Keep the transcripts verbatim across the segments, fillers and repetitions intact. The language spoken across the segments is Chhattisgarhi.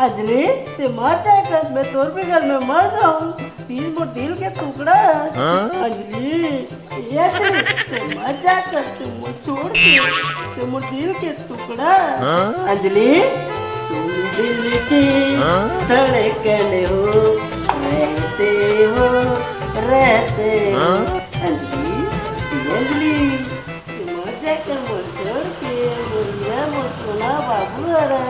अंजलि, ते मत जाए कर, मैं तोर बगल में मर जाऊं। तैं मोर दिल के टुकड़ा। हाँ? अंजलि, ए अंजलि, ते मत जाए कर, ते मोर छोड़ के, ते मोर दिल के टुकड़ा। हाँ? अंजलि, तुम दिल की हाँ? धड़कन हो, रहते हो, रहते हो। हाँ? अंजलि, ए अंजलि, ते मत जाए कर मोर छोड़ के, मोर हीरा, मोर सोना बाबू हरे।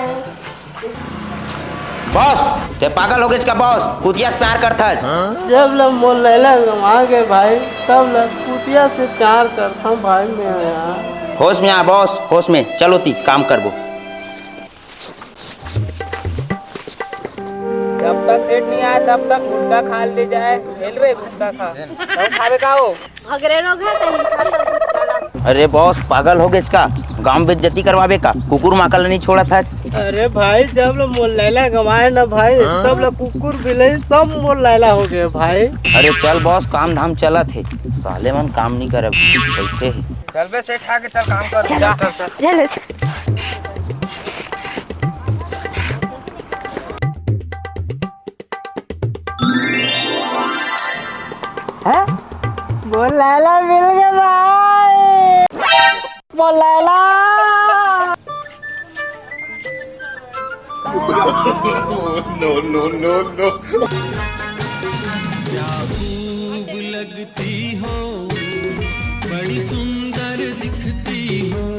बॉस, ते पागल हो गेस का बॉस? कुतिया से प्यार करथस? जब ले मोर लैला गंवा गे भाई, तब ले कुतिया से प्यार करथंव भाई मैं यार। होश में आ बॉस, होश में। चल ओती, काम करबो। जब तक सेठ नहीं आए, तब तक गुटखा खा ले जाए। झेल रे गुटखा खा। तब खावे का हो? भगरे रोग है, तहीं खा ले गुटखा ला। अरे बॉस, पागल हो गेस का? गांव में बेइज्जती करवाबे का? कुकुर माकड़ ल नहीं छोड़त हस। अरे भाई, जब ले मोर लैला गंवाए ना भाई, हाँ? तब ले कुकुर बिलई सब मोर लैला हो गे भाई। अरे चल बॉस, काम धाम चलत हे, साले मन काम नहीं करब, बैठे हे। चल बे सेठ, आगे चल काम कर। चलो, जा। चलो, चलो। हैं? मोर लैला मिल गे भाई, मोर Laila. No, no, no, no। क्या खूब लगती हो, बड़ी सुंदर दिखती हो।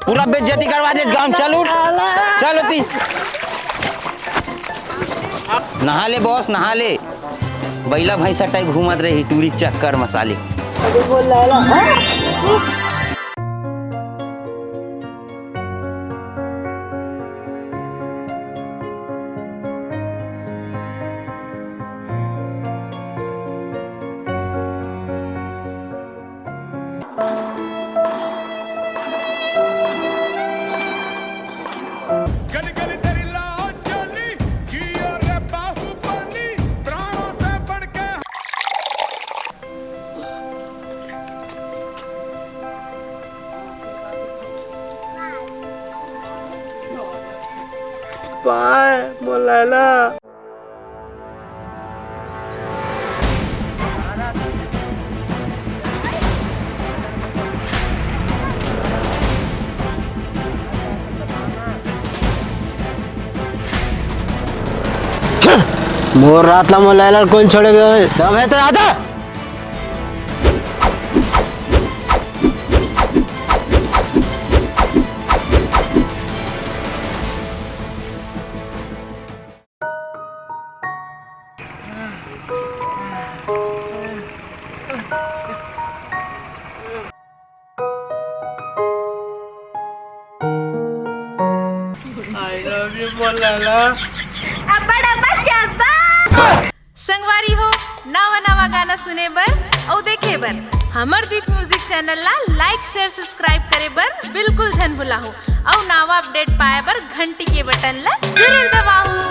पूरा बेइज्जती करवा देस गांव। चल उठ, चल ओती। नहा ले बॉस, नहा ले। बइला भैंसा टाइप घूमत रही टूरी चक्कर मसाले। अरे बोल लाला, हाँ? गली गली तेरी लाल चली, जियो रे बाहुबली, प्राणों से बढ़ के। पाए मोर लैला। मोर रात ला मोर लैला कोन छोड़े गे? दम है तो आजा। I love you, मोर लैला। अब्बड़ अब्बड़ चब्बा। संगवारी हो, नवा नवा गाना सुने बर अउ देखे बर हमर दीप म्यूजिक चैनल ला like, share, subscribe करे बर बिल्कुल झन भुलाहू। अउ नवा update पाए बर घंटी के बटन ला जरूर दबाहू।